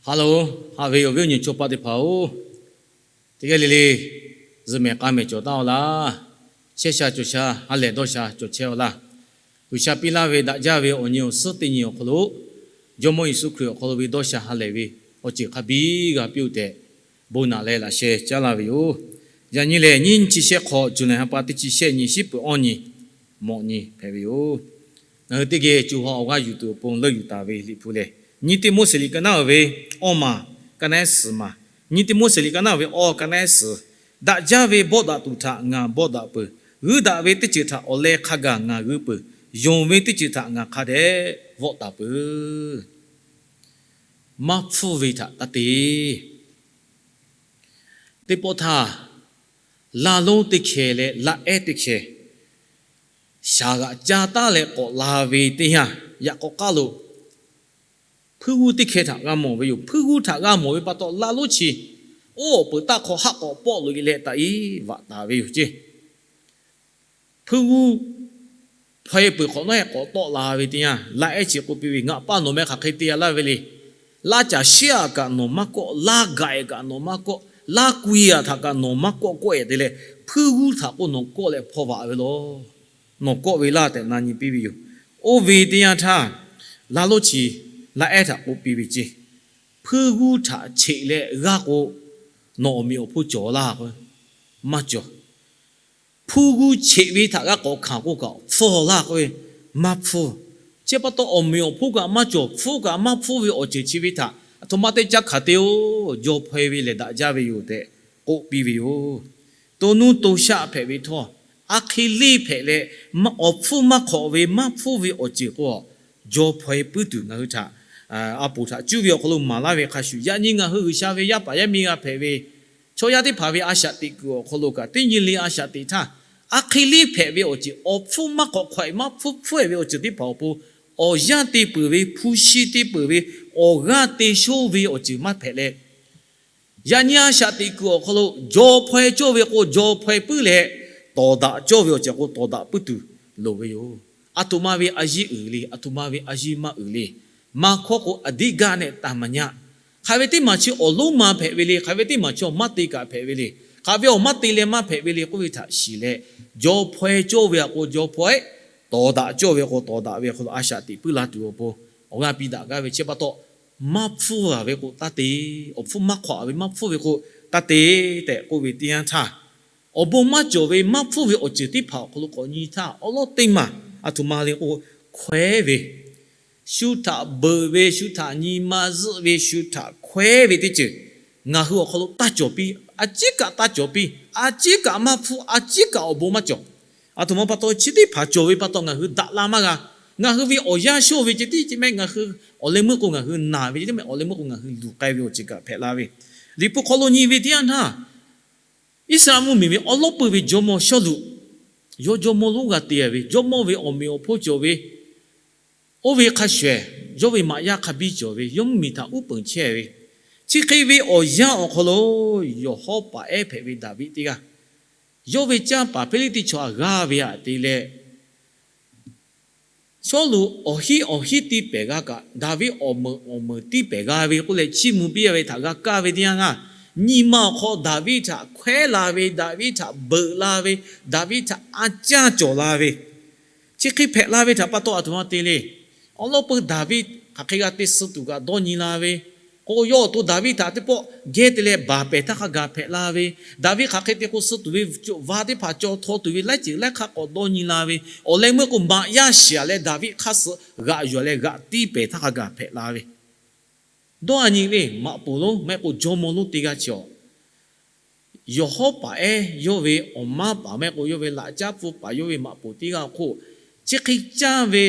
Haꞈ loˬ, haꞈ ve awˬ viˉ awˬ nyi chaw paˆ teˇ hpaˍ-oˬ, teˇ geh le le zuhꞈ mehˍ k'a mehˍ cawˬ taˉ-aw laˇ. Chehˇ sha cawˬ sha ha lehˬ dawˇ sha cawˬ chehˇ-aw laˇ. G'uiˬsha piˇ laˇ ve daꞈ jaˇ ve awˬ nyi awˬ suhˉ teˇ nyi awˬ hk'aw lo, Jawˇmawˇ Yeˍsuˆ Hkriꞈ awˬ hk'aw lo ve dawˇ sha ha lehˬ ve awˬ ceuˬ hk'a biˇ g'a piˇ-oˬ tehꞈ, bon naꞈ leh laꞈ sheh caˉ laˇ ve yoˬ. Yaꞈ nyi lehˬ, nyiˇ nyi chi shehˆ hk'aw, July ha pa teˇ chi shehˆ nyi, shiˉ peuˬ awˇ nyi, mawꞈ nyi hpehꞈ ve yoˬ. Ngaˬ hui teˇ geh co ha awˬ g'aˇ yuˬ tuˬ awˬ pon leuˆ yuˬ taˍ ve Liꞈ hpu lehˬ, nyiˇ Tiˆmoˉseˍ liꞈ ka naˉ uiˍ ve awˇ maˬ, ka naˉ suhˍ maˬ, nyiˇ Tiˆmoˉseˍ liꞈ ka naˉ uiˍ ve awˇ, ka naˉ suhˍ, daꞈ jaˇ ve bawˆ daꞈ tuˬ htaꞈ ngaˬ bawˆ daꞈ peuˬ. G'uiˇ daꞈ ve teˇ ceuˬ htaꞈ awˬ leh hk'a gaˬ ngaˬ g'uiˇ peuˬ. Yonˍ ve teˇ ceuˬ htaꞈ ngaˬ hk'a dehꞈ vawˆ taˍ peuˬ. Maˇ hpfuhˇ ve htaꞈ taˇ te. Teˇ pawˆ htaˇ, laˇ lonˉ teˇ hkeh leh laˇ ehˉ teˇ hkeh shaˍ g'aꞈ ca taˉ leh k'awꞈ la ve teˇ yanˇ, yaꞈ k'aw k'aˉ lo hpuiˇ g'uˇ teˇ hkeh htaꞈ g'a mawˬ ve yoˬ. Hpuiˇ g'uˇ htaꞈ g'a mawˬ ve pa taw, laˇ lonˉ chi oˇ awˬ peuˬ taˆ hk'aw haˆ k'awꞈ pawˆ loꞈ-e leh taꞈ-e vaꞈ taˍ ve yoˬ ceˇ. Hpuiˇ g'uˇ hpaw-e peuˬ hk'awꞈ nawˉ-e k'awꞈ tawˆ la ve teˇ yanˇ, laˇ ehˉ chi k'oˆ piˇ ve, Ngaˬ pa nawˬ meh hk'aˬ hk'e te-a laˇ ve le. Laˇ caˬ shiˉ-a kaꞈ nawˬ maˇ kawˆ, laˇ gaˬ-e kaꞈ nawˬ maˇ kawˆ, laˇ keu-a htaꞈ kaꞈ nawˬ maˇ kawˆ kawˆ-e te leh, hpuiˇ g'uˇ htaꞈ k'o nawˬ kawˆ leh hpaw vaꞈ ve law. Nawˬ kawˆ ve laˇ tehꞈ na nyi piˇ ve yoˬ. Oˇ ve teˇ yanˇ htaˇ, laˇ lonˉ chi laˇ ehˉ htaꞈ k'oˆ piˇ ve ceˇ. Hpuiˇ g'uˇ htaꞈ cheꞈ leh g'aˇ k'o, nawˬ awˬ meꞈ awˬ hponˇ cawˬ laˇ k'o, maˇ cawˬ. Hpuiˇ g'uˇ cheꞈ ve htaꞈ g'a k'awꞈ hkanˍ k'oˆ kaꞈ, hpfuhˇ laˇ k'oˆ ve, maˇ hpfuhˇ. Chi pa taw, awˬ meꞈ awˬ hponˇ kaꞈ maˇ cawˬ, hpfuhˇ kaꞈ maˇ hpfuhˇ ve awˬ ceuˬ chi ve htaꞈ aˬ htoꞈ ma te caˇ hkanˍ te-oˬ, jaw hpaw-e ve lehˬ daꞈ jaˇ ve yoˬ tehꞈ k'oˆ piˇ ve yoˬ. To nuˇ to shaˆ hpehꞈ ve htawˇ, a hk'e leˇ hpehꞈ leh, awˬ hpfuhˇ maˇ hk'awꞈ ve maˇ hpfuhˇ ve awˬ ceuˬ k'o, jaw hpaw-e puiˉ tuˬ ngaˬ hui htaꞈ, a poˍ htaꞈ cuˇ ve awˬ hk'aw lo maˍ laˇ ve hk'a shuˍ, yaꞈ nyi ngaˬ hui G'uiˬsha ve yaˇ paˍ yaˇ miˇ g'a hpehꞈ ve chaw yaˇ teˇ hpaˍ ve a shaꞈ teꞈ kuiˬ awˬ hk'aw lo kaꞈ, teˇ nyi le a shaꞈ teꞈ htaˇ, a hk'e leˇ hpehꞈ ve awˬ ceuˬ, awˬ hpfuhˇ maˇ hk'awꞈ hk'awꞈ-e maˇ hpfuhˇ hpfuhˇ-e ve awˬ ceuˬ teˇ hpaˍ awˬ pon, awˬ yanˇ te peuˬ ve, hpu shi te peuˬ ve, awˬ g'aˇ te shonˇ ve awˬ ceuˬ maˇ hpehꞈ leh, yaꞈ nyi a shaꞈ teꞈ kuiˬ awˬ hk'aw lo jaw hpaw-e cawˇ ve k'o, jaw hpaw-e puiˉ leh, tawˍ daꞈ cawˇ ve awˬ ceuˬ k'o, tawˍ daꞈ puiˉ tuˬ loˍ ve yoˬ. Aˬ htoꞈ ma ve a yiˇ uiˍ le, aˬ htoꞈ ma ve a yiˇ maˇ uiˍ le. Maˇ hkawˇ k'o, a diˆ gaˇ nehˆ taˍ maˍ nyaˇ. Hk'aˬ ve teˇ maˬ chi awˬ lonˉ ma hpehꞈ ve le, hk'aˬ ve teˇ maˬ chi awˬ maˇ te kaꞈ hpehꞈ ve le, hk'aˬ ve awˬ maˇ te leh maˇ hpehꞈ ve le k'oˆ ve htaꞈ shiˍ leh, jaw hpaw-e cawˇ ve aꞈ k'o jaw hpaw-e, tawˍ daꞈ cawˇ ve k'o, tawˍ daꞈ ve hk'aw lo a shaꞈ teꞈ puiˉ la tuˬ awˬ pon, awˬ g'aˇ piˇ daꞈ gaˇ ve chi pa taw, maˇ hpfuhˇ-a ve k'o taˇ te, awˬ hpfuhˇ maˇ hk'awꞈ ve maˇ hpfuhˇ ve k'o taˇ te tehꞈ k'oˆ ve teˇ yanˇ htaˇ, awˬ bon maˇ cawˬ ve maˇ hpfuhˇ ve awˬ ceuˬ teˇ hpaˍ awˬ hk'aw lo k'awꞈ nyi htaˇ, awˉ lawˉ teˇ maˬ aˬ htoꞈ ma le k'o, hkawehˉ ve, shu htaꞈ beuꞈ ve, shu htaꞈ nyi ma zuhˆ ve, shu htaꞈ hkawehˉ ve teˇ ceuˬ ngaˬ hui awˬ hk'aw lo taˇ cawˬ piˇ. A ciˉ kaꞈ taˇ cawˬ piˇ. A ciˉ kaꞈ maˇ hpfuhˇ, a ciˉ kaꞈ awˬ bon maˇ cawˬ. Aˬ htoꞈ ma pa taw, chi teˇ hpaˍ cawˬ ve pa taw ngaˬ hui daꞈ la maˇ g'a. Ngaˬ hui ve awˬ yanˇ shonˇ ve ceh tiˉ ceh mehˆ, ngaˬ hui awˬ leh meuˇ k'o ngaˬ hui naˬ ve ceh tiˉ mehˆ, awˬ leh meuˇ k'o ngaˬ hui luˬ k'ai ve awˬ ceuˬ kaꞈ hpehꞈ la ve. Liꞈ hpu hk'aw lo nyi ve teˇ yanˇ htaˇ, Iˉsaˍreˍlaˆ mvuhˇmiˬ ve awˉ lawˉ peuˇ ve jawˇmawˇ Sawˉluꞈ, yawˇ jawˇmawˇ lonˉ g'a te ve, jawˇmawˇ ve awˬ meꞈ awˬ hponˇ cawˬ ve, oˇ ve hk'a shuˍ, yawˇ ve maꞈ yaˇ hk'a biˇ cawˬ ve, yawˇ mvuhˇmiˬ htaꞈ uˉ peunˍ chehˇ ve, chi hk'e ve awˬ yanˇ awˬ hk'aw lo, yawˬ hawˉ paˍ ehˉ hpehꞈ ve Daˍviˆ teˇ g'aˇ, yawˇ ve canˇ paˍ Hpiˇliˇtiˆ chaw htaꞈ g'aˇ ve aꞈ te leh, Sawˉluꞈ awˬ hinˉ awˬ hinˉ tiˇ pehˍ g'a kaꞈ, Daˍviˆ awˬ meuˍ awˬ meuˍ tiˇ pehˍ g'a ve k'oˆ leh chiˇ mvuh piˇ ve htaꞈ g'a kaˇ ve teˇ yanˇ htaˇ, nyi ma awˬ hk'aw Daˍviˆ htaꞈ hkawehˉ la ve, Daˍviˆ htaꞈ beuꞈ la ve, Daˍviˆ htaꞈ a caˇ cawˬ la ve, chi hk'e hpehꞈ la ve htaꞈ pa taw aˬ htoꞈ ma te le. Awˉ lawˉ peuˇ Daˍviˆ hk'aˬ hk'e g'a te suh tuˬ kaꞈ dawˇ nyi la ve, k'o, yawˇ awˬ to Daˍviˆ htaꞈ teˇ pawˆ geh te leh baˬ pehˍ htaˇ hk'a gaˬ hpehꞈ la ve, Daˍviˆ hk'aˬ hk'e te k'o, suh tuˬ ve co va teˇ hpaˍ caw htaw tuˬ ve laiˉ ceuˬ laiˉ hk'aˇ k'awꞈ dawˇ nyi la ve, awˬ leh meuˇ k'o maꞈ yaˇ shiˍ-a leh Daˍviˆ hk'aˇ suh g'aꞈ yuˬ-a leh g'aꞈ tiˇ pehˍ htaˇ hk'a gaˬ hpehꞈ la ve, dawˇ a nyi le. Maꞈ poˍ lonˉ mehˆ k'o jawˇmawˇ lonˉ teˇ g'aˇ chi awˬ, yawˬ hawˉ paˍ ehˉ yawˇ ve awˬ maˇ paˍ mehˆ k'o yawˇ ve laꞈ caˉ pfuhˇ paˍ yawˇ ve maꞈ poˍ teˇ g'aˇ awˬ hk'oˆ, chi hk'e caˇ ve,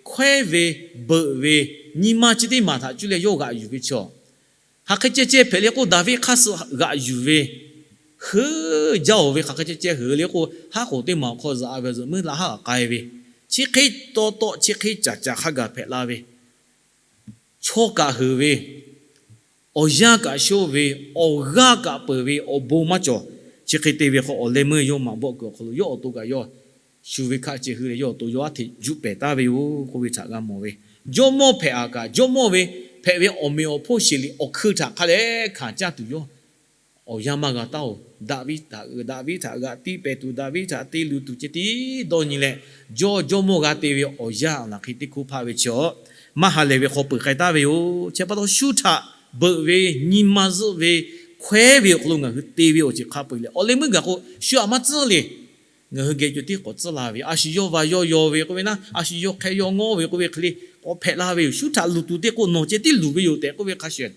hkawehˉ ve, beuꞈ ve, nyi ma chi teˇ maˬ htaꞈ cuˇ leh yawˇ g'aꞈ yuˬ ve chi awˬ, hk'aˬ hk'e ceh ceh hpehꞈ le k'o Daˍviˆ hk'aˇ suh g'aꞈ yuˬ ve, heuˉ jaˇ-oˬ ve hk'aˬ hk'e ceh ceh heuˬ le k'o, haˉ k'oˍ teˇ maˬ awˬ hk'aw zuhꞈ-a ve zuhꞈ meuˇ laˇ haˉ g'aꞈ k'ai ve, chi hk'e taw taw chi hk'e caˍ caˍ hk'a gaˬ hpehꞈ la ve, chaw kaꞈ heuˬ ve, awˬ yanˇ kaꞈ shonˇ ve, awˬ g'aˇ kaꞈ peuˬ ve, awˬ bon maˇ cawˬ. Chi hk'e te ve hk'aw awˬ leh meuˇ yawˇ maꞈ bawˆ kuiˬ awˬ hk'aw lo yawˇ awˬ to kaꞈ yawˇ shu ve hkaˆ ceh hui leh yawˇ awˬ to yawˇ aˉ hteꞈ juˆ pehˍ taˍ ve yoˬ k'oˆ ve htaꞈ g'a mawˬ ve, jawˇmawˇ hpehꞈ-a kaꞈ jawˇmawˇ ve hpehꞈ ve awˬ meꞈ awˬ hponˇ sheˍ liꞈ awˬ hkui htaꞈ hk'a dehꞈ hkanˍ caˇ tuˬ yawˇ awˬ yanˇ maˇ g'a taˉ-oˬ. Daˍviˆ htaꞈ, Daˍviˆ htaꞈ g'aꞈ tiˇ pehˍ tuˬ, Daˍviˆ htaꞈ te luˬ tuˬ ceh tiˉ dawˇ nyi leh, jawˇ jawˇmawˇ g'a te ve awˬ yanˇ naˬ hk'e teˇ hkoˇ hpaˆ ve chi aw, maˇ ha lehˬ ve hk'aw peuˬ k'ai taˍ ve yoˬ. Chi pa taw shu htaꞈ beuꞈ ve, nyi ma zuhˆ ve, hkawehˉ ve awˬ hk'aw lo ngaˬ hui te ve awˬ ceuˬ hk'a peu-eˬ leh awˬ leh meuˇ gaˬ k'o, shu aꞈ maˇ tcuhˉ le. Ngaˬ hui geh co tiˉ k'awꞈ tcuhˉ la ve, a shu yawˇ va yawˇ yaw ve k'oˆ ve naˉ, a shu yawˇ hk'e yawˇ ngawˇ ve k'oˆ ve hk'e le k'awꞈ hpehꞈ la ve yoˬ. Shu htaꞈ luˬ tuˬ te k'o, nawˬ ceh tiˉ luˬ ve yoˬ tehꞈ k'oˆ ve hk'a shuˍ,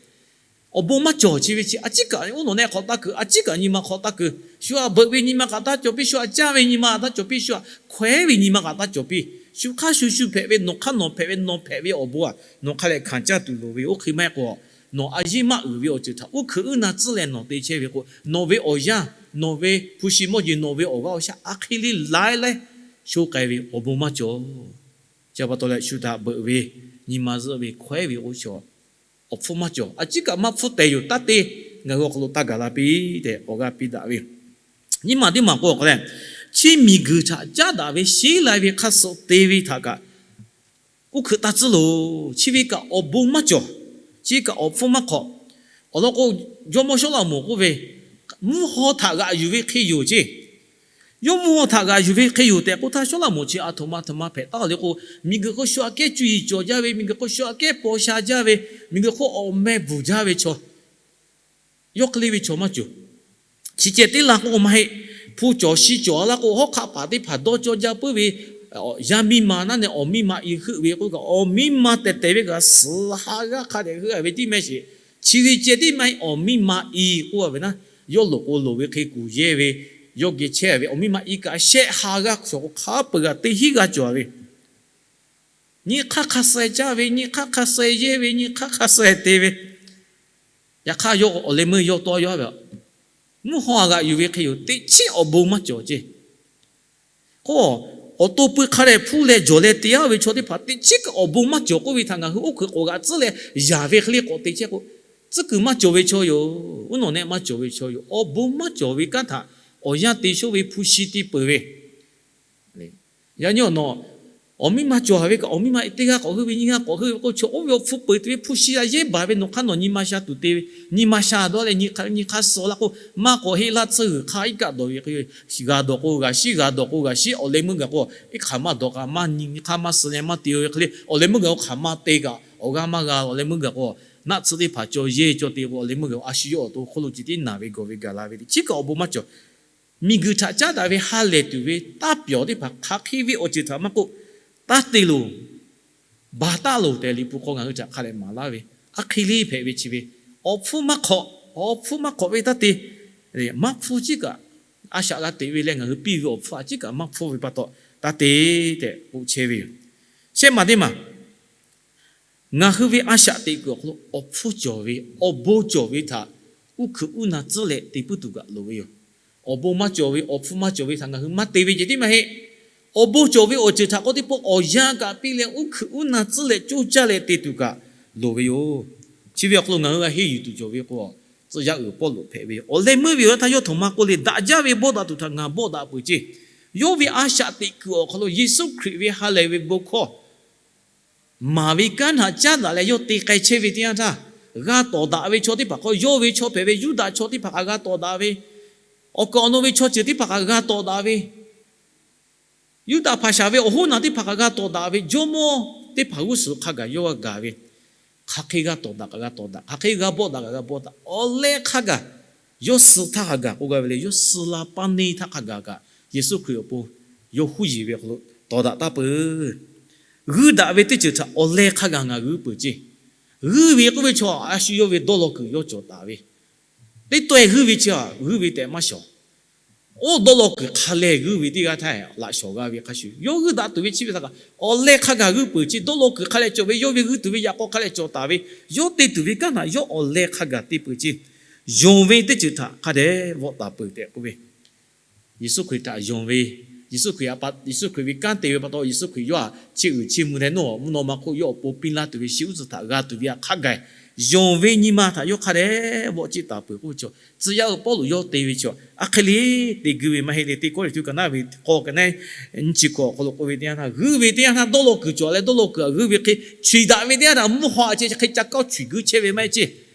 awˬ bon maˇ cawˬ. Chi ve chi a ciˉ kaꞈ oˇ nawˬ nehˆ k'awꞈ taˇ kuiˬ, a ciˉ kaꞈ nyi ma hk'awꞈ taˇ kuiˬ, shu aꞈ beuꞈ ve nyi ma kaꞈ taˇ cawˬ piˇ, shu aꞈ caˇ ve nyi ma kaꞈ taˇ cawˬ piˇ, shu aꞈ hkawehˉ ve nyi ma kaꞈ taˇ cawˬ piˇ. Shu hk'aˇ shu shu hpehꞈ ve, nawˬ hk'aˇ nawˬ hpehꞈ ve, nawˬ hpehꞈ ve awˬ bon aꞈ nawˬ hk'a lehꞈ hkanˍ caˇ tuˬ loˍ ve yoˬ. Oˇ hk'e maˇ heˆ k'o, nawˬ a yeˇ maˇ uiˍ ve awˬ ceuˬ htaꞈ uˉ hkeuꞈ uˉ na tcuhˉ leh nawˬ te chehˇ ve k'o, nawˬ ve awˬ yanˇ, nawˬ ve hpu shi mawˇ jeˬ, nawˬ ve awˬ g'aˇ awˬ shaˉ a hk'e le laiˉ laiˉ sho k'ai ve awˬ bon maˇ cawˬ. Chi pa taw leh shu htaꞈ beuꞈ ve, nyi ma zuhˆ ve, hkawehˉ ve k'o, awˬ hpfuhˇ maˇ cawˬ. A ciˉ kaꞈ maˇ hpfuhˇ tehꞈ yoˬ. Taˇ te, ngaˬ hui awˬ hk'aw lo taˇ gaˬ la piˇ tehꞈ awˬ g'aˇ piˇ daꞈ ve yoˬ. Nyiˇ maˬ teˇ maˬ k'o, awˬ hk'aw leh, chi miˬguiˬ htaꞈ caˉ daꞈ ve sheˉ lai ve hk'a suh te ve htaꞈ kaꞈ uˉ hkeuꞈ taˇ tcuhˉ loˬ. Chi ve kaꞈ awˬ bon maˇ cawˬ. Chi kaꞈ awˬ hpfuhˇ maˇ hk'awꞈ. Awˬ lawn k'o, jawˇmawˇ Sawˉlaꞈmonˍ k'oˆ ve, mvuhˇ haw htaꞈ g'aꞈ yuˬ ve hk'e yoˬ ceˇ. Yawˇ mvuhˇ haw htaꞈ g'aꞈ yuˬ ve hk'e yoˬ tehꞈ k'oˆ htaˇ, Sawˉlaꞈmonˍ chi aˬ htoꞈ ma htoꞈ ma hpehꞈ taˍ le k'o, miˬguiˬ hk'oˆ shu aꞈ kehˉ cuˇ yiˍ cawˬ jaˇ ve, miˬguiˬ hk'oˆ shu aꞈ kehˉ paw sha jaˇ ve, miˬguiˬ hk'oˆ awˬ meh bvuhˬ jaˇ ve chaw, yawˇ hk'e le ve chaw maˇ cawˬ. Chi ceh tiˉ la k'o maˇ heˆ. Hpu cawˬ shi cawˬ laˇ k'o, hawˉ hk'aˆ paˍ teˇ hpaˍ dawˇ cawˇ jaˇ puiˉ ve, yaˇ miˇ ma naˉ neh awˬ miˇ ma i heuˆ ve k'oˆ kaꞈ, awˬ miˇ ma tehˬ tehˬ ve kaꞈ suhˍ ha g'aˇ hk'a dehꞈ heuˆ ve tiˉ mehˆ sheˍ. Chi ve ceh tiˉ maˇ heˆ. Awˬ miˇ ma i k'oˆ ve naˉ, yawˇ loˍ k'o loˍ ve hk'e kuˬ yehˇ ve, yawˇ geh chehˇ ve awˬ miˇ ma i kaꞈ shehˆ ha g'aˇ cawˬ k'o, hk'a peu-eˬ g'aꞈ teˇ hinˉ g'aˇ cawˬ ve. Nyi hk'aˇ hk'a suh-e caˇ ve, nyi hk'aˇ hk'a suh-e yehˇ ve, nyi hk'aˇ hk'a suh-e te ve. Yaꞈ hk'aˇ yawˇ awˬ leh meuˇ yawˇ tawˇ yaw ve, mvuhˇ haw g'aꞈ yuˬ ve hk'e yoˬ. Teꞈ chiˉ awˬ bon maˇ cawˬ ceˇ. K'o, awˬ to pui hk'a dehꞈ hpuˇ leh jawˬ leh te-a ve chaw teˇ hpaˍ teꞈ chiˉ kaꞈ awˬ bon maˇ cawˬ k'oˆ ve htaꞈ ngaˬ hui oˇ hk'e k'awꞈ g'aꞈ tcuhˉ leh, yaˍ ve hk'e le k'awꞈ te chehˇ k'o, tcuhˉ kuiˬ maˇ cawˬ ve chaw yoˬ. Uˉ nawˬ nehˆ maˇ cawˬ ve chaw yoˬ. Awˬ bon maˇ cawˬ ve kanˉ htaꞈ awˬ yanˇ te shonˇ ve hpu shi te peuˬ ve. Yaꞈ nyi awˬ nawˬ, awˬ miˇ ma cawˬ haˍ ve kaꞈ, awˬ miˇ ma teˇ g'aˇ k'awꞈ heuˆ ve, nyiˇ g'aˇ k'awꞈ heuˆ ve k'o, chaw oˇ ve awˬ hpfuhˇ peuˬ tuˬ ve hpu shi a yehˉ baˬ ve, nawˬ hk'aˇ nawˬ nyi ma sha tuˬ te ve, nyi ma sha dawˇ leh nyi hk'aˇ suh laˇ k'o, maˇ k'awꞈ heˆ laˇ tsuhˇ g'uiˬ hk'aˇ iˉ kaˆ dawˬ ve hk'e, g'aꞈ dawˬ k'o g'aꞈ shiˉ, g'aꞈ dawˬ k'o g'aꞈ shiˉ, awˬ leh meuˇ gaˬ k'o, iˉ hk'aˬ maˇ dawˬ kaꞈ maˇ nyi, nyi hk'aˇ maˇ suh leh maˇ te ve hk'e le, awˬ leh meuˇ gaˬ k'o hk'aˬ maˇ te kaꞈ awˬ g'aˇ maˇ g'a. Awˬ leh meuˇ gaˬ k'o, naˆ tsuhˇ teˇ hpaˍ caw yehˇ caw te k'o, awˬ leh meuˇ gaˬ k'o a shu yawˇ awˬ to hk'oˆ lo ceh tiˉ naˬ ve gawˬ ve gaˬ la ve teꞈ chiˉ kaꞈ awˬ bon maˇ cawˬ. Miˬguiˬ htaꞈ caˉ daꞈ ve ha lehˬ tuˬ ve taˇ pyawˬ teˇ hpaˍ hk'aˬ hk'e ve awˬ ceuˬ htaꞈ maˇ k'oˆ, taˇ te loˬ, baˬ taˉ loˬ tehꞈ Liꞈ hpu hk'aw ngaˬ hui htaꞈ hk'a dehꞈ maˍ laˇ ve, a hk'e le hpehꞈ ve chi ve, awˬ hpfuhˇ maˇ hk'awꞈ, awˬ hpfuhˇ maˇ hk'awꞈ ve taˇ te. Maˇ hpfuhˇ ciˉ kaꞈ, a shaꞈ g'a teꞈ ve leh ngaˬ hui piˇ ve awˬ hpfuhˇ a ciˉ kaꞈ maˇ hpfuhˇ ve pa taw, taˇ te tehꞈ k'oˆ chehˇ ve yoˬ. Shehˆ maˬ teˇ maˬ, ngaˬ hui ve a shaꞈ teꞈ kuiˬ awˬ hk'aw lo awˬ hpfuhˇ cawˬ ve, awˬ bon cawˬ ve htaꞈ uˉ hkeuꞈ uˉ na tcuhˉ leh te puiˉ tuˬ kaꞈ loˍ ve yoˬ. Awˬ bon maˇ cawˬ ve, awˬ hpfuhˇ maˇ cawˬ ve htaꞈ ngaˬ hui maˇ te ve ceh tiˉ maˇ heˆ. Awˬ bon cawˬ ve awˬ ceuˬ htaꞈ k'awꞈ teˇ pawˆ awˬ yanˇ kaꞈ piˇ leh uˉ hkeuꞈ uˉ na tcuhˉ leh coˇ caˇ leh te tuˬ kaꞈ loˍ ve yoˬ. Chi ve awˬ hk'aw lo ngaˬ hui g'a henˇ yuˬ tuˬ cawˬ ve k'o, tcuh yaˇ uiˍ Pawˇluꞈ hpehꞈ ve awˬ leh meuˇ ve awˬ yanˇ htaˇ yawˇ htoꞈ ma k'oˆ le, daꞈ jaˇ ve bawˆ daꞈ tuˬ htaꞈ ngaˬ bawˆ daꞈ peuˬ ceˇ. Yawˇ ve a shaꞈ teꞈ kuiˬ awˬ hk'aw lo Yeˍsuˆ Hkriꞈ ve ha lehˬ ve bon hkawˇ maˍ ve kanˉ htaꞈ caˉ daꞈ leh yawˇ te k'ai chehˇ ve teˇ yanˇ htaˇ, g'a tawˍ daꞈ ve chaw teˇ hpaˍ hk'aw, yawˇ ve chaw hpehꞈ ve Yuˇdaꞈ chaw teˇ hpaˍ hk'aꞈ g'a tawˍ daꞈ ve, awˬ kaˍ awˬ nu ve chaw ceuˬ teˇ hpaˍ hk'aꞈ g'a tawˍ daꞈ ve, Yuˇdaꞈ hpaˍ shaˍ ve awˬ hoˉ naˬ teˇ hpaˍ hk'aꞈ g'a tawˍ daꞈ ve, jawˇmawˇ teˇ hpaˍ g'uˇ suhˍ hk'a gaˬ yawˇ g'a gaˬ ve, hk'aˬ hk'e g'a tawˍ daꞈ kaꞈ g'a tawˍ daꞈ, hk'aˬ hk'e g'a bawˆ daꞈ kaꞈ g'a bawˆ daꞈ, awˬ leh hk'a gaˬ yawˇ suh htaˇ hk'a gaˬ k'oˆ gaˇ ve le, yawˇ suh la paˇ neˇ htaˇ hk'a gaˬ kaꞈ, Yeˍsuˆ Hkriꞈ awˬ pon yawˇ huˉ yeˬ ve awˬ hk'aw lo tawˍ daꞈ taˍ peuˬ. G'uiˇ daꞈ ve teˇ ceuˬ htaꞈ awˬ leh hk'a gaˬ ngaˬ g'uiˇ peuˬ ceˇ. G'uiˇ ve k'oˆ ve chaw a shu yawˇ ve dawˇ law kuiˬ yawˇ cawˬ taˍ ve, teˇ taweh g'uiˇ ve chi g'uiˇ ve tehꞈ maˇ shawˍ. Oˇ dawˇ law kuiˬ hk'a leh g'uiˇ ve teˇ g'aˇ htaˇ laꞈ shawˍ g'a ve hk'a shuˍ, yawˇ g'uiˇ daꞈ tuˬ ve chi ve htaꞈ kaꞈ awˬ leh hk'a gaˬ g'uiˇ peuˬ ceˇ. Dawˇ law kuiˬ hk'a leh cawˬ ve, yawˇ ve g'uiˇ tuˬ ve yaꞈ k'aw hk'a leh cawˬ taˍ ve, yawˇ te tuˬ ve kanˉ htaꞈ yawˇ awˬ leh hk'a gaˬ te peuˬ ceˇ. Yonˍ ve teˇ ceuˬ htaꞈ hk'a dehꞈ vawˆ taˍ peuˬ tehꞈ k'oˆ ve, Yeˍsuˆ Hkriꞈ htaꞈ yonˍ ve, Yeˍsuˆ Hkriꞈ, Yeˍsuˆ Hkriꞈ ve kanˉ te ve pa taw, Yeˍsuˆ Hkriꞈ yawˇ htaꞈ chi uiˍ chi mvuh leh, nawˬ mvuhˇ naw ma hk'oˆ yawˇ awˬ pon piˇ laˇ tuˬ ve shi uˉ tcuh htaꞈ g'a tuˬ ve htaꞈ hk'a gaˬ yonˍ ve nyi ma htaꞈ yawˇ hk'a dehꞈ vawˆ ciˆ taˍ peuˬ k'oˆ ve chaw, tcuh yaˇ uiˍ Pawˇluꞈ yawˇ te ve chaw, a hk'e le te gui ve maˇ heˆ le. Teˇ Kawˇrenˍhtuˆ ka naˆ ve k'awˇ ka naˆ nyiˇ chi hkawꞈ awˬ hk'aw lo k'oˆ ve teˇ yanˇ htaˇ, g'uiˇ ve teˇ yanˇ htaˇ dawˇ law kuiˬ cawˬ leh dawˇ law kuiˬ htaꞈ g'uiˇ ve hk'e, chuiˍ daꞈ ve teˇ yanˇ htaˇ mvuhˇ haw a ceh hk'e ca kawˇ chuiˍ gui chehˇ ve maˇ heˆ ceˇ.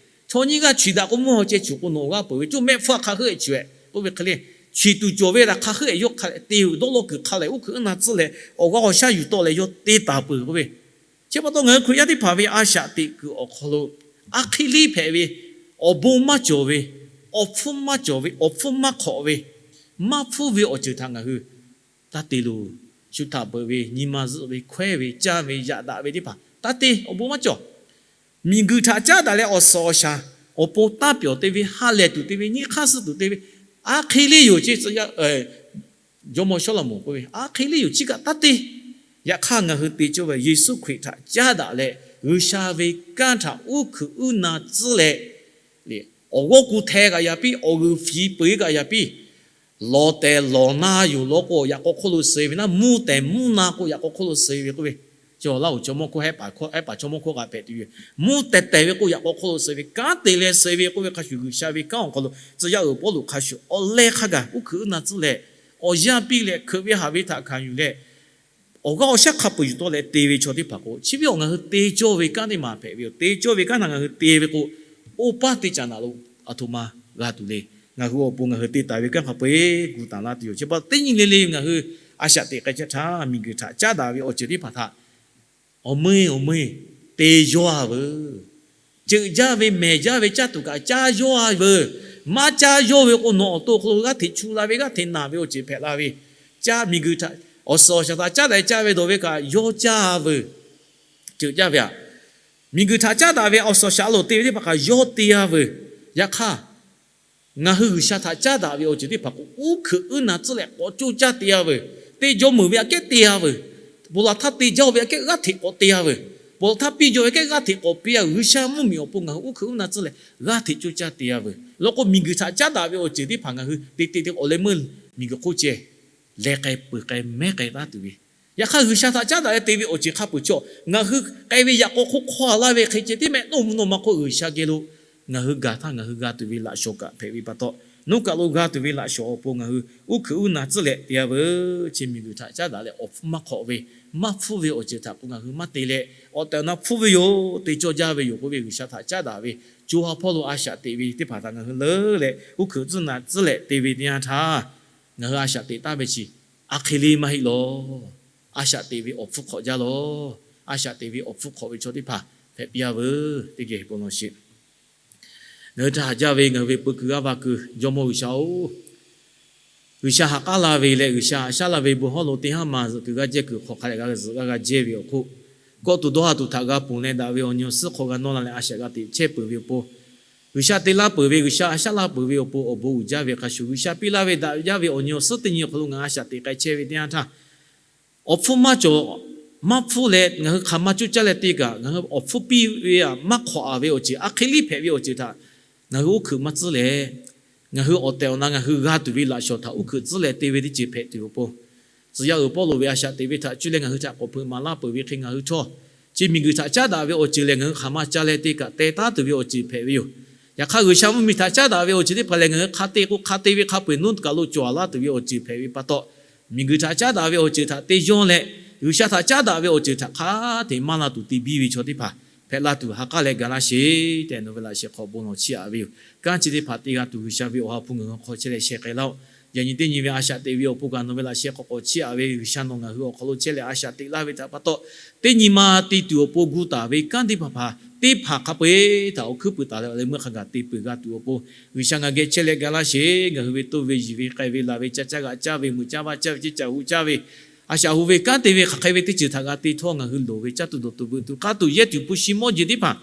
Chaw nyiˇ g'aˇ chuiˍ daꞈ k'o mvuhˇ haw ceh chuˬ k'o nawˬ g'aˇ peuˬ ve, coˇ mehˆ hpfuhˇ hk'a heuˆ e chuˬ e k'oˆ ve hk'e le, chuiˍ tuˬ cawˬ ve htaꞈ hk'a heuˆ e yawˇ hk'a leh te, dawˇ law kuiˬ hk'a leh uˉ hkuiꞈ uˉ na tcuhˇ leh awˬ g'aˇ awˬ shaˉ yuˬ tawˆ leh yawˇ te taˍ peuˬ k'oˆ ve. Chi pa taw ngaˬ hui Hkriꞈ yaˇ teˇ hpaˍ ve a shaꞈ teꞈ kuiˬ awˬ hk'aw lo, a hk'e le hpehꞈ ve, awˬ bon maˇ cawˬ ve, awˬ hpfuhˇ maˇ cawˬ ve, awˬ hpfuhˇ maˇ hk'awꞈ ve, maˇ hpfuhˇ ve awˬ ceuˬ htaꞈ ngaˬ hui taˇ te loˬ. Shu htaꞈ peuˬ ve nyi ma zuhˆ ve, hkawehˉ ve, caˇ ve, yaꞈ daꞈ ve teˇ hpaˍ taˇ te, awˬ bon maˇ cawˬ. Miˬguiˬ htaꞈ caˉ daꞈ leh awˬ suhˍ awˬ shaˍ awˬ pon tanˇ pyawˬ te ve, ha lehˬ tuˬ te ve, nyiˇ hk'aˇ suh tuˬ te ve, a hk'e le yoˬ ceˇ. Jawˇmawˇ Sawˉlaꞈmonˍ k'oˆ ve, a hk'e le yoˬ, chi kaꞈ taˇ te. Yaꞈ hk'aˇ ngaˬ hui te cawˇ ve Yeˍsuˆ Hkriꞈ htaꞈ caˉ daꞈ leh, G'uiˬsha ve kanˉ htaꞈ uˉ hkuiꞈ uˉ na tcuhˉ leh, awˬ g'awˇ ku hteh kaꞈ yaꞈ piˇ, awˬ g'uiˬ fiˍ peuˬ kaꞈ yaꞈ piˇ, lawˬ tehˬ lawˬ na yoˬ law k'o, yaꞈ k'aw hk'oˆ lo suh ve naˉ, mvuhˇ tehˬ mvuhˇ na k'o, yaꞈ k'aw hk'oˆ lo suh ve k'oˆ ve. Cawˬ laˇ oˬ, chaw mawˇ hkawˇ hehˉ paˍ, hehˉ paˍ chaw mawˇ hkawˇ g'a hpehꞈ tuˬ yoˬ. Mvuhˇ tehˬ tehˬ ve k'o, yaꞈ k'aw hk'oˆ lo suh ve, kanˉ te leh suh ve k'oˆ ve hk'a shuˍ, G'uiˬsha ve kanˉ awˬ hk'aw lo tcuh yaˇ uiˍ Pawˇluꞈ hk'a shuˍ awˬ leh hk'a gaˬ uˉ hkuiꞈ uˉ na tcuhˉ leh, awˬ yanˇ piˇ leh hkeuꞈ ve haꞈ ve htaꞈ hkanˍ yuˬ leh, awˬ g'aˇ awˬ shaˉ hk'a peuˬ yuˬ tawˆ leh te ve chaw teˇ hpaˍ k'o, chi ve awˬ ngaˬ hui te cawˇ ve kanˉ teˇ maˬ hpehꞈ ve yoˬ. Te cawˇ ve kanˉ htaꞈ ngaˬ hui te ve k'o, oˇ paˉ teˇ caꞈ naꞈ lo aˬ htoꞈ ma g'a tuˬ le. Ngaˬ hui awˬ pon ngaˬ hui te taˍ ve kanˉ hk'a peu-eˬ gu taˍ laˇ tuˬ yoˬ. Chi pa taw teˇ nyi le le ngaˬ hui a shaꞈ teꞈ k'ai chehˇ htaˇ, miˬguiˬ htaꞈ caˉ daꞈ ve awˬ ceuˬ teˇ hpaˍ htaꞈ awˬ meuˇ awˬ meuˇ te yawˇ a veuˬ. Ceuꞈ jaˇ ve mehˬ jaˇ ve caˇ tuˬ kaꞈ caˇ yawˇ a veuˬ. Maˇ caˇ yawˇ ve k'o, nawˬ awˬ to awˬ hk'aw lo g'aˇ hteꞈ chu la ve, g'aˇ hteꞈ naˬ ve awˬ ceuˬ hpehꞈ la ve, caˇ miˬguiˬ htaꞈ, awˬ suhˍ awˬ shaˍ htaꞈ caˉ daꞈ caˇ ve dawˬ ve kaꞈ yawˇ caˇ a veuˬ. Ceuꞈ jaˇ ve aꞈ, miˬguiˬ htaꞈ caˉ daꞈ ve awˬ suhˍ awˬ shaˍ a loˍ te ve teˇ hpaˍ kaꞈ yawˇ te a veuˬ. Yaꞈ hk'aˇ, ngaˬ hui G'uiˬsha htaꞈ caˉ daꞈ ve awˬ ceuˬ teˇ hpaˍ k'o, uˉ hkuiꞈ uˉ na tcuhˉ leh k'awꞈ coˇ caˇ te a veuˬ. Teˇ jawˇ meuˍ ve aꞈ kehˉ te a veuˬ. Ponˬ laˬ htaˇ te jaˇ ve aꞈ kehˉ g'aˇ hteꞈ k'awꞈ te a veuˬ. Ponˬ laˬ htaˇ piˇ jaw ve aꞈ kehˉ g'aˇ hteꞈ k'awꞈ piˇ a veuˬ. G'uiˬsha mvuhˇmiˬ awˬ pon ngaˬ hui uˉ hkuiꞈ uˉ na tcuhˉ leh g'aˇ hteꞈ coˇ caˇ te a veuˬ. Law k'o, miˬguiˬ htaꞈ caˉ daꞈ ve awˬ ceuˬ teˇ hpaˍ ngaˬ hui te te te awˬ leh meuˇ miˬguiˬ hk'oˆ ceh leh k'ai peuˬ k'ai mehˉ k'ai taˉ tuˬ ve. Yaꞈ hk'aˇ, G'uiˬsha htaꞈ caˉ daꞈ leh te ve awˬ ceuˬ hk'a peuˬ chaw ngaˬ hui k'ai ve yaꞈ k'aw hk'oˆ hk'aw laˇ ve hk'e ceh tiˉ mehˆ nawˇ mvuhˇ naw ma hk'oˆ G'uiˬsha geh lo ngaˬ hui gaˬ htaˇ ngaˬ hui g'a tuˬ ve laꞈ shawˍ kaꞈ hpehꞈ ve pa taw, nawˬ kaˬ lo g'a tuˬ ve laꞈ shawˍ awˬ pon ngaˬ hui uˉ hkuiꞈ uˉ na tcuhˉ leh te a veuˬ. Chi miˬguiˬ htaꞈ caˉ daꞈ leh awˬ hpfuhˇ maˇ hk'awꞈ ve, maˇ hpfuhˇ ve awˬ ceuˬ htaꞈ k'o ngaˬ hui maˇ te leh, awˬ tehˬ awˬ na hpfuhˇ ve yoˬ, te cawˇ jaˇ ve yoˬ k'oˆ ve G'uiˬsha htaꞈ caˉ daꞈ ve co ha hpawˇ lo a shaꞈ teꞈ ve teˇ hpaˍ htaꞈ ngaˬ hui leuˉ leh uˉ hkuiꞈ tcuhˉ na tcuhˉ leh te ve teˇ yanˇ htaˇ, ngaˬ hui a shaꞈ teꞈ taˍ ve chi a hk'e le maˇ heˆ lawˬ. A shaꞈ teꞈ ve awˬ hpfuhˇ hk'awꞈ jaˇ lawˬ. A shaꞈ teꞈ ve awˬ hpfuhˇ hk'awꞈ ve chaw teˇ hpaˍ hpehꞈ piˇ a veuˬ. Teˇ geh bon lawˬ sheˍ. Ngaˬ hui htaꞈ haꞈ jaˇ ve ngaˬ hui ve peu kuiˬ g'aˇ va kuiˬ Jawˇmawˇ G'uiˬsha-oˬ, G'uiˬsha ha k'aˉ laˇ ve leh G'uiˬsha haꞈ shaˉ laˇ ve bon hawˉ lo teˇ haˉ ma zuhꞈ kuiˬ g'aˇ jehˇ kuiˬ hk'aw hk'a dehꞈ g'a zuhꞈ g'a g'a jehˇ ve awˬ hk'oˆ, kawˆ tuˬ dawˇ ha tuˬ htaꞈ g'a ponˬ leh daꞈ ve awˬ nyi awˬ suhˉ hk'aw g'a nawˇ la leh a shaꞈ g'a teꞈ chehˇ peuˬ ve awˬ pon, G'uiˬsha te laˇ peuˬ ve, G'uiˬsha haꞈ shaˉ laˇ peuˬ ve awˬ pon awˬ bon uiˍ jaˇ ve hk'a shuˍ, G'uiˬsha piˇ laˇ ve daꞈ jaˇ ve awˬ nyi awˬ suhˉ teˇ nyi awˬ hk'aw lo ngaˬ hui a shaꞈ teꞈ k'ai chehˇ ve teˇ yanˇ htaˇ, awˬ hpfuhˇ maˇ cawˬ, maˇ hpfuhˇ leh ngaˬ hui hk'aˬ ma coˇ caˇ leh te kaꞈ, ngaˬ hui awˬ hpfuhˇ piˇ ve aꞈ maˇ hk'awꞈ a ve awˬ ceuˬ, a hk'e liˇ hpehꞈ ve awˬ ceuˬ htaꞈ ngaˬ hui uˉ hkuiꞈ maˇ tcuhˉ leh, ngaˬ hui awˬ tehˬ awˬ na ngaˬ hui g'a tuˬ ve laꞈ shawˍ htaꞈ uˉ hkuiꞈ tcuhˉ leh te ve teˇ ceuˬ hpehꞈ tuˬ awˬ pon, tcuh yaˇ uiˍ Pawˇluꞈ ve a shaꞈ teꞈ ve htaꞈ cuˇ leh ngaˬ hui htaꞈ k'awꞈ hpeuꞈ maˍ laˇ peuˬ ve hk'e, ngaˬ hui htawˇ chi miˬguiˬ htaꞈ caˉ daꞈ ve awˬ ceuˬ lehˬ ngaˬ hui hk'aˬ ma ca leh te kaꞈ teh taˉ tuˬ ve awˬ ceuˬ hpehꞈ ve yoˬ. Yaꞈ hk'aˇ, G'uiˬsha mvuhˇmiˬ htaꞈ caˉ daꞈ ve awˬ ceuˬ teˇ hpaˍ lehˬ, ngaˬ hui hk'a te k'o hk'a te ve hk'a peu-eˬ nawˉ kaˬ lo cawˬ laˇ tuˬ ve awˬ ceuˬ hpehꞈ ve pa taw, miˬguiˬ htaꞈ caˉ daꞈ ve awˬ ceuˬ htaꞈ te yaw leh, G'uiˬsha htaꞈ caˉ daꞈ ve awˬ ceuˬ htaꞈ hk'a te maˇ la tuˬ te biˇ ve chaw teˇ hpaˍ hpehꞈ la tuˬ ha k'aˉ leh ga laˇ sheˍ tehꞈ nawˬ ve laꞈ sheh hk'aw bon lawˬ chiˇ aꞈ ve yoˬ. Kanˉ chi teˇ hpaˍ te g'a tuˬ G'uiˬsha ve awˬ ha hpu ngaˬ hui hk'aw chehˇ leh sheh k'ai laˇ-oˆ. Yaꞈ nyi teˇ nyi ve a shaꞈ teꞈ ve awˬ pon kaꞈ nawˬ ve laꞈ sheh hk'aw k'awꞈ chiˇ aꞈ ve G'uiˬsha nawˬ ngaˬ hui awˬ hk'aw lo chehˇ leh a shaꞈ teꞈ laˇ ve htaꞈ pa taw, teˇ nyi ma te tuˬ awˬ pon gu taˍ ve kanˉ teˇ hpaˍ hpaˍ teˇ hpaˍ hk'a peu-eˬ htaꞈ awˬ hkuiˉ puiˍ taˍ leh awˬ leh meuˇ hk'a gaˬ te peuˬ g'a tuˬ awˬ pon, G'uiˬsha ngaˬ geh chehˇ leh ga laˇ sheˍ. Ngaˬ hui ve toˇ ve yiˬ ve k'ai ve laˬ ve caˇ caˇ g'aꞈ caˇ ve mui caˇ vaˇ caˇ ve ceˇ caꞈ hu caˇ ve a shaꞈ hu ve kanˉ te ve hk'aˬ hk'e ve teˇ ceuˬ htaꞈ g'a te htawˇ, ngaˬ hui loˍ ve caˇ tuˬ dawˬ tuˬ veuꞈ tuˬ k'aˇ tuˬ yehˇ tuˬ hpu shi mawˇ jeˬ teˇ hpaˍ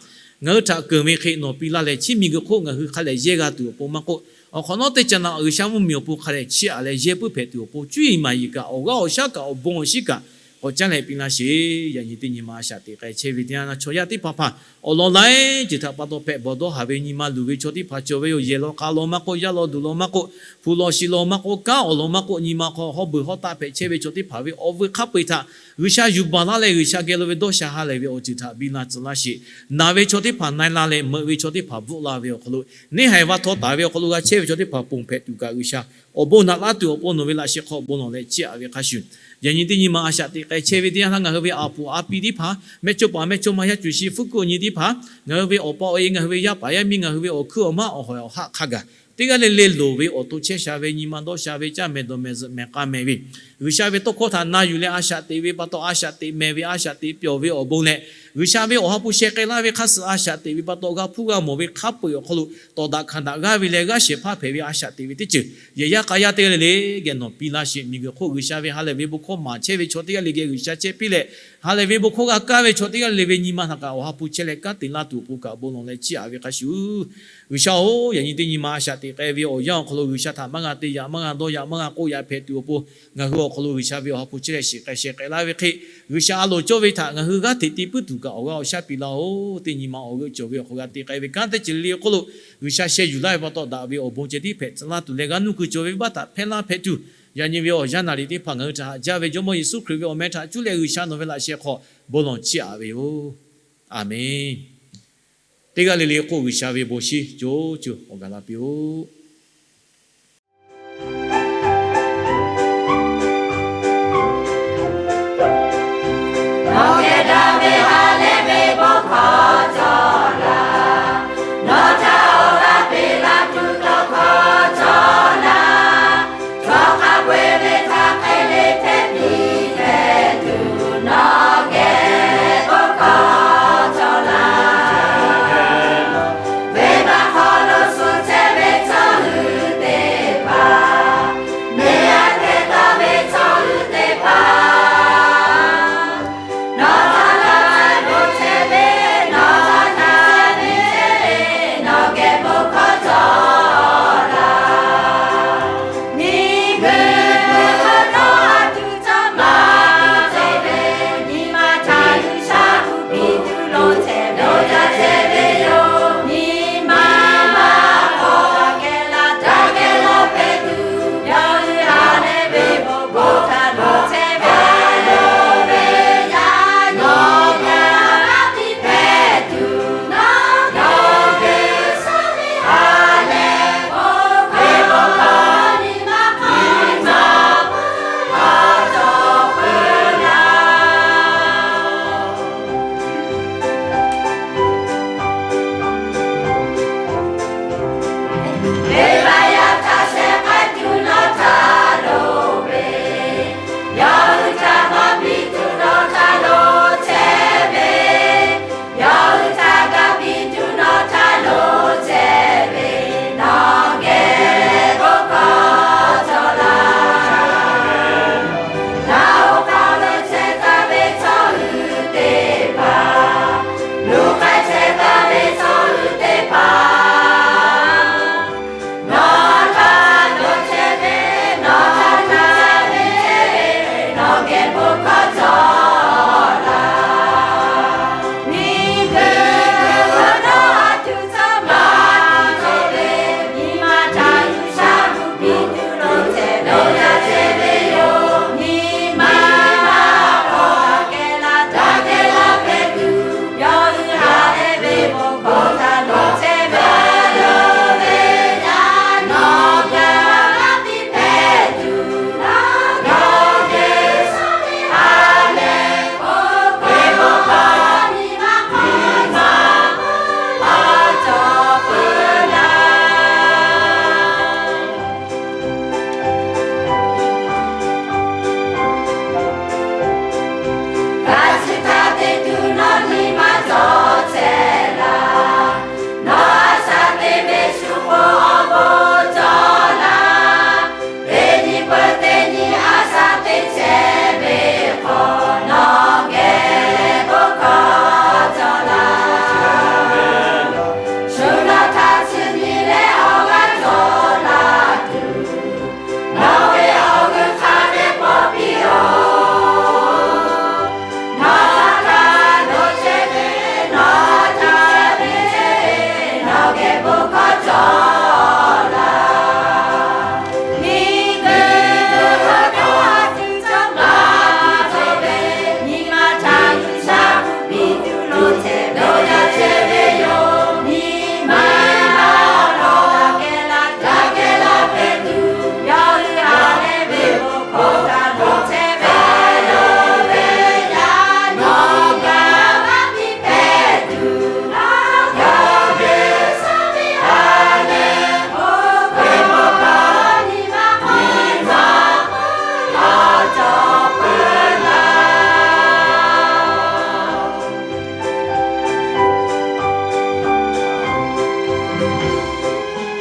ngaˬ hui htaꞈ keunˍ ve hk'e nawˬ piˇ laˇ leh, chi miˬguiˬ hk'oˆ ngaˬ hui hk'a dehꞈ yehˇ g'a tuˬ awˬ pon maˇ k'oˆ, awˬ hk'awꞈ nawˉ teˇ ca na G'uiˬsha mvuhˇmiˬ awˬ pon hk'a dehꞈ chiˇ aꞈ leh yehˇ puiˉ hpehꞈ tuˬ awˬ pon, cuˇ yiˍ maˍ yiˍ kaꞈ, awˬ g'aˇ awˬ shaˉ kaꞈ, awˬ bon awˬ shinˉ kaꞈ, k'awꞈ caˉ leh piˇ laˇ sheˍ. Yaꞈ nyi teˇ nyi ma a shaꞈ teꞈ k'ai chehˇ ve teˇ yanˇ, chaw yaˇ teˇ hpaˍ hpaˍ awˬ lawn laiˉ ceuˬ htaꞈ pa taw hpehꞈ bawˬ dawˇ haˍ ve nyi ma luˬ ve chaw teˇ hpaˍ cawˬ ve yoˬ. Yehˬ law k'a law maˇ k'oˆ, yaˇ law duˬ law maˇ k'oˆ, hpu law shi law maˇ k'oˆ, kanˉ awˬ lawn maˇ k'oˆ, nyi ma hk'aw hawˉ beuˬ hawˉ taˆ hpehꞈ chehˇ ve chaw teˇ hpaˍ ve awˬ veuꞈ hk'a peu-eˬ htaꞈ G'uiˬsha yuˬ baˬ laˇ leh, G'uiˬsha geh lo ve dawˇ sha ha lehˬ ve awˬ ceuˬ htaꞈ biˇ laˇ tcuh laˇ sheˍ. Naˬ ve chaw teˇ hpaˍ na-e la leh, meuꞈ ve chaw teˇ hpaˍ bvuhˆ la ve awˬ hk'aw lo, neˇ haiˬ va htaw taˍ ve awˬ hk'aw lo g'a chehˇ ve chaw teˇ hpaˍ ponˬ hpehꞈ tuˬ kaꞈ G'uiˬsha awˬ bon naꞈ laˇ tuˬ awˬ pon nawˬ ve laꞈ sheh hk'aw bon lawˬ leh chiˇ aꞈ ve hk'a shuˍ, yaꞈ nyi teˇ nyi ma a shaꞈ teꞈ k'ai chehˇ ve teˇ yanˇ htaˇ, ngaˬ hui ve a puˍ a pi teˇ hpaˍ, mehˇchawˇpaˍ mehˇchawˇma yaˇ cuˬ shi fuˉ kuˆ nyi teˇ hpaˍ, ngaˬ hui ve awˬ pa awˬ e, ngaˬ hui ve yaˇ paˍ yaˇ miˇ, ngaˬ hui ve awˬ hkuiˉ awˬ maˉ awˬ hawehˬ awˬ haˆ hk'a gaˬ teˇ g'aˇ le le loˍ ve awˬ to chehˇ sha ve, nyi ma dawˇ sha ve, caˇ mehˍ dawˬ mehˍ zuhꞈ mehˍ k'a mehˍ ve, G'uiˬsha ve tawˇ hkawˇ htaꞈ na yuˬ leh a shaꞈ teꞈ ve pa taw, a shaꞈ teꞈ mehˍ ve, a shaꞈ teꞈ pyawˬ ve awˬ bon leh, G'uiˬsha ve awˬ ha hpu sheh k'ai laˇ ve hk'a suh a shaꞈ teꞈ ve pa taw, g'a hpuˇ g'a mawˬ ve hk'a peu-eˬ awˬ hk'aw lo tawˍ daꞈ hkanˍ daꞈ g'aˇ ve leh g'aˇ shehˍ hpaˇ hpehꞈ ve a shaꞈ teꞈ ve teˇ ceuˬ yehˬ yaˇ k'a yaˇ teˇ g'aˇ le le geh nawˬ piˇ laˇ sheˍ. Miˬguiˬ hk'oˆ G'uiˬsha ve ha lehˬ ve bon hkawˇ maˍ chehˇ ve chaw teˇ g'aˇ le geh G'uiˬsha chehˇ piˇ leh, ha lehˬ ve bon hkawˇ g'a kaˇ ve chaw teˇ g'aˇ le ve nyi ma htaꞈ kaꞈ awˬ ha hpu chehˇ leh kanˉ te laˇ tuˬ awˬ pon kaꞈ bon lawˬ leh chiˇ aꞈ ve hk'a shuˍ, G'uiˬsha-oˬ, yaꞈ nyi teˇ nyi ma a shaꞈ teꞈ k'ai ve awˬ yanˇ awˬ hk'aw lo G'uiˬsha htaꞈ maˇ g'a te, yaꞈ maˇ g'a dawˇ, yaꞈ maˇ g'a k'oˆ, yaꞈ hpehꞈ tuˬ awˬ pon ngaˬ hui awˬ hk'aw lo G'uiˬsha ve awˬ ha hpu chehˇ leh shiˍ k'ai sheh k'ai laˇ ve hk'e, G'uiˬsha a loˍ cawˇ ve htaꞈ ngaˬ hui g'aˇ hteꞈ te puiˉ tuˬ kaꞈ awˬ g'aˇ awˬ shaˉ piˇ laˇ-oˬ. Teˇ nyi ma awˬ g'euˆ cawˬ ve awˬ hk'aw g'a te k'ai ve kanˉ teˇ ceuˬ le le awˬ hk'oˆ lo G'uiˬsha sheh yuˬ laˇ ve pa taw daꞈ ve awˬ bon ceh tiˉ hpehꞈ tcuh laˇ tuˬ leh g'a nuˇ kuiˬ cawˬ ve venˇbaˆ htaꞈ hpehˇ laˇ hpehꞈ tuˬ, yaꞈ nyi ve awˬ yanˇ naˍ riˍ teˇ hpaˍ ngaˬ hui htaꞈ haꞈ jaˇ ve Jawˇmawˇ Yeˍsuˆ Hkriꞈ ve awˬ meh htaꞈ cuˇ leh G'uiˬsha nawˬ ve laꞈ sheh hk'aw bon lawˬ chiˇ aꞈ ve yoˬ. Aˬmenˍ. Teˇ g'aˇ le le k'o G'uiˬsha ve bon shinˉ co co awˬ gaˬ la piˇ-oˆ.